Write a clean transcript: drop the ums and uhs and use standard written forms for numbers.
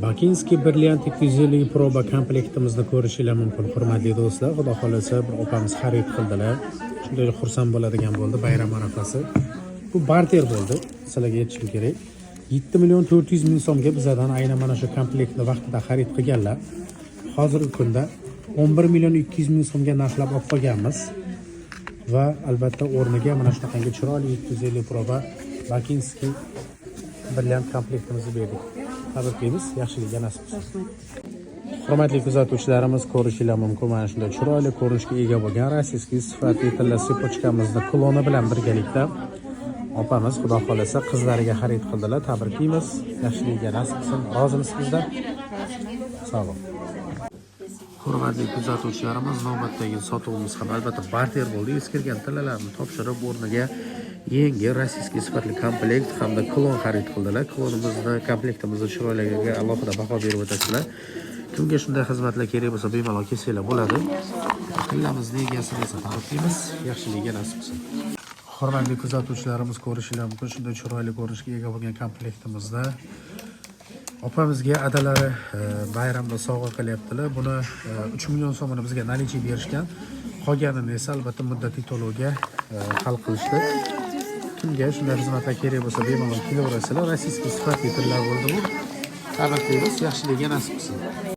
Бакинский brilliant 250 proba komplektimizni ko'rishinglar mumkin, hurmatli do'stlar. Xudo xohlasa, bir opamiz xarid qildilar. Shunday xursand bo'ladigan bo'ldi bayram arafasi. Bu barter bo'ldi, sizlarga aytishim kerak. 7 million 400 ming so'mga bizadan aynan mana shu komplektni vaqtida xarid qilganlar. Hozirgi kunda 11 million 200 ming so'mga narxlab olib qolganmiz. Va albatta o'rniga mana shunaqangi chiroyli 750 proba Бакинский brilliant komplektimizni berdik. Tabriklaymiz, yaxshilikka nasib qilsin. Hurmatli kuzatuvchilarimiz, ko'rishinglar mumkin mana shunday chiroyli ko'rinishga ega bo'lgan российский sifatli tilla цепочка mizni kloni bilan birgalikda opamiz, xudo xohlasa, qizlariga xarid qildilar. Tabriklaymiz, yaxshilikka nasib qilsin. Rozimisiz bizdan? Sog' bo'ling. Hurmatli kuzatuvchilarimiz, navbatdagi sotuvimiz ham albatta barter bo'ldi. Eskirgan tillalarni topshirib, o'rniga yangi российский sifatli komplekt hamda klon xarid qildilar. Klonimizni, komplektimizni chiroyligiga alohida baho berib o'tasizlar. Kimga shunday xizmatlar kerak bo'lsa, bemalol kelsanglar bo'ladi. Tillamizni egasini esa tabriklaymiz, yaxshilikka nasib qilsin. Hurmatli kuzatuvchilarimiz, ko'rishinglar mumkin shunday chiroyli ko'rinishga ega bo'lgan komplektimizda opamizga adalari bayramda sovg'a qilyaptilar. Buni 3 million so'mini bizga наличие berishgan, qolganini esa albatta muddatli to'lovga hal qilishdi. Kimga shunday xizmatlar kerak bo'lsa, bemalol kelaverasizlar. Российский sifatli tillar bo'ldi bu. Tabriklaymiz, yaxshilikka nasib qilsin.